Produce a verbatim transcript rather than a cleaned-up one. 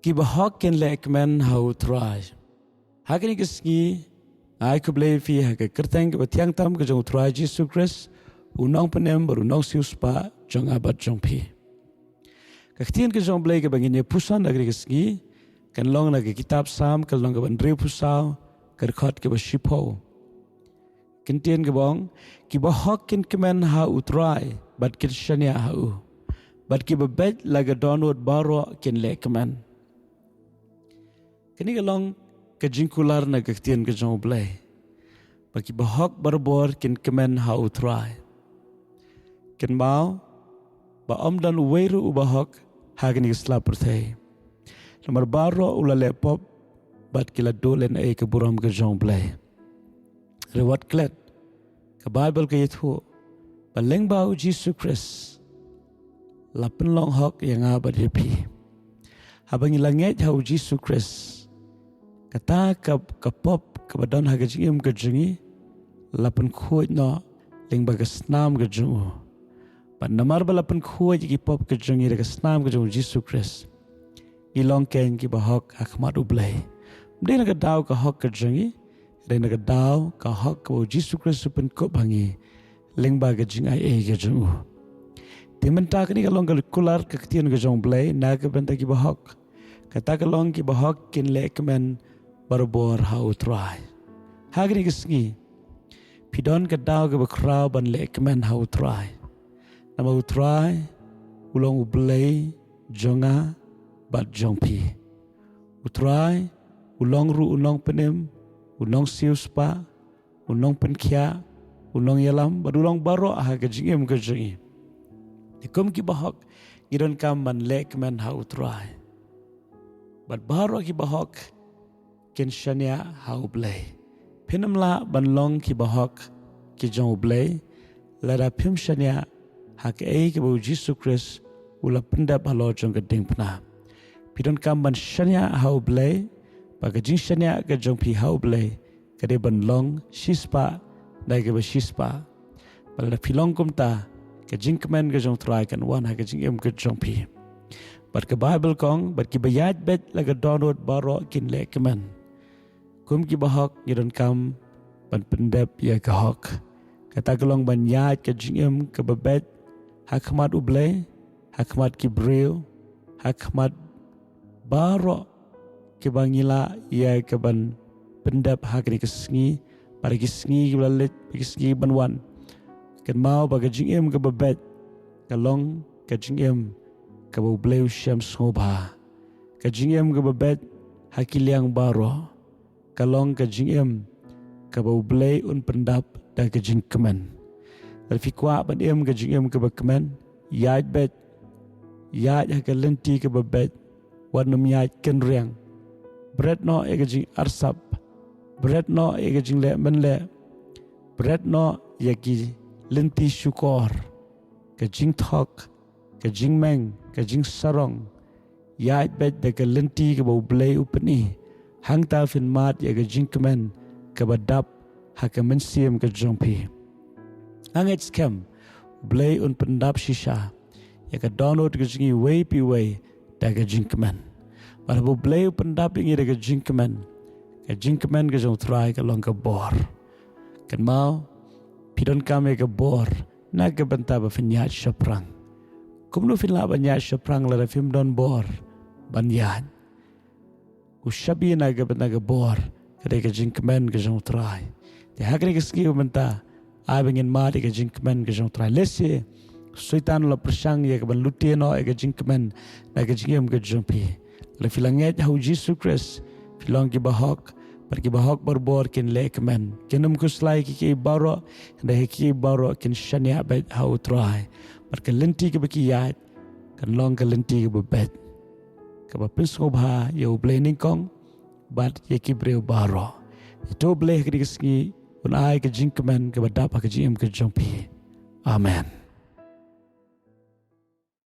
Ki bahok kin leh kmen ha U Trai. Ha kane ka sngi, ai khublei ïa phi ha ka kyrteng kaba thiang tam ka jong U Trai Jisu Khrist, u nongpynim bad u nongsiewspah jong nga bad jong phi. Ka ktien ka jong U Blei kaba ngin ïa puson ha kane ka sngi kan long na ka kitab Salm ka lynnong kaba hynriewphew saw, ka dkhot kaba shiphew. Ktien kaba ong, ki bahok kin kmen ha U Trai bad kin shaniah ha u, bad kiba beit la ka dohnud baroh kin leh kmen. Kane ka long ka jingkular na ka ktien ka jong U Blei, ba ki bahok barabor kin kmen ha U Trai. Kynmaw ba ym don uwei ruh u bahok ha kane ka sla pyrthei, namar baroh u la leh pop bad ki la duh lehnohei ka burom ka jong U Blei. Hynrei wat klet, ka Baibl ka ïathuh ba lyngba U Jisu Khrist la pynlong hok ïa nga bad ïa phi. Haba ngi la ngeit ha U Jisu Khrist, kata ka, ka pop kaba don ha ka jingim ka jong ngi la pynkhuid noh lyngba ka snam ka jong u. Bad namar ba la pynkhuid ïa ki pop ka jong ngi da ka snam ka jong U Jisu Khrist, ngi long keiñ ki bahok ha khmat U Blei. Ym dei na ka daw ka hok ka jong ngi, hynrei na ka daw ka hok kaba U Jisu Khrist u pynkup ha ngi lyngba ka jingaiei ka jong u. Te mynta kane ka long ka kular ka ktien ka jong U Blei na ka bynta ki bahok. Kata ka long, ki bahok kin leh kmen barabor ha U Trai. Ha kane ka sngi, phi don ka daw kaba khraw ban leh kmen ha U Trai. Namar U Trai u long U Blei jong nga bad jong phi. U Trai u long ruh u nongpynim, u nongsiewspah, u nongpynkhiah, u nongïalam, bad u long baroh ha ka jingim ka jong ngi. Te kum ki bahok, ngi donkam ban leh kmen ha U Trai. Bad baroh ki bahok kin shaniah ha U Blei. Phim lah ban long ki bahok ki jong U Blei lada phim shaniah ha kaei kaba U Jisu Khrist u la pyndep halor jong ka diengphna. Phi donkam ban shaniah ha U Blei, ba ka jingshaniah ka jong phi ha U Blei ka dei ban long shispah da kaba shispah. Bad lada phi long kumta, ka jingkmen ka jong U Trai kan wan ha ka jingim ka jong phi. Bad ka Baibl ka ong, bad kiba ïaid beit la ka dohnud baroh kin leh kmen. Kum ki bahok ngi donkam ban pyndep ïa ka hok. Kata ka long ban ïaid ka jingim kaba beit ha khmat U Blei, ha khmat ki briew, ha khmat baroh kiba ngi lah ïa ka ban pyndep ha kane ka sngi, bad ha ki sngi kiba la leit, bad ki sngi ban wan. Kynmaw ba ka jingim kaba beit ka long ka jingim kaba U Blei u shem sngewbha. Ka jingim kaba beit ha ki liang baroh ka long ka jingim kaba U Blei un pyndap da ka jingkmen. Lada phi kwah ban im ka jingim kaba kmen, ïaid beit, ïaid ha ka lynti kaba beit, wat nym ïaid kynriang. Bret noh ïa ka jingarsap, bret noh ïa ka jingleh mynleh, bret noh ïa ki lynti shukor, ka jingthok, ka jingmeng, ka jingsarong. Ïaid beit da ka lynti kaba U Blei u pyni. Hangta phin mad ïa ka jingkmen kaba dap ha ka mynsiem ka jong phi. Nga ngeit skhem U Blei un pyndap shisha ïa ka dohnud ka jong ngi iwei pa iwei da ka jingkmen. Bad haba U Blei u pyndap ïa ngi da ka jingkmen, ka jingkmen ka jong U Trai ka long ka bor. Kynmaw, phi donkam ïa ka bor na ka bynta ba phin ïaid shaphrang. Kumno phin lah ban ïaid shaphrang lada phim don bor ban ïaid? U shabi na ka bynta ka bor ka dei ka jingkmen ka jong U Trai. Te ha kane ka sngi mynta, ai ba ngin mad ïa ka jingkmen ka jong U Trai. Lehse Soitan u la pyrshang ïa ka ban lute noh ïa ka jingkmen na ka jingim ka jong phi. Lada phi la ngeit ha U Jisu Khrist, phi long ki bahok, bad ki bahok barabor kin leh kmen. Kin ym khuslai ïa kiei kiei baroh, hynrei ha kiei kiei baroh kin shaniah beit ha U Trai. Bad ka lynti kaba ki ïaid kan long ka lynti kaba beit, kaba pynsngewbha ïa U Blei nyngkong bad ïa ki briew baroh. To U Blei ha kane ka sngi un ai ka jingkmen kaba dap ha ka jingim ka jong phi. Amen.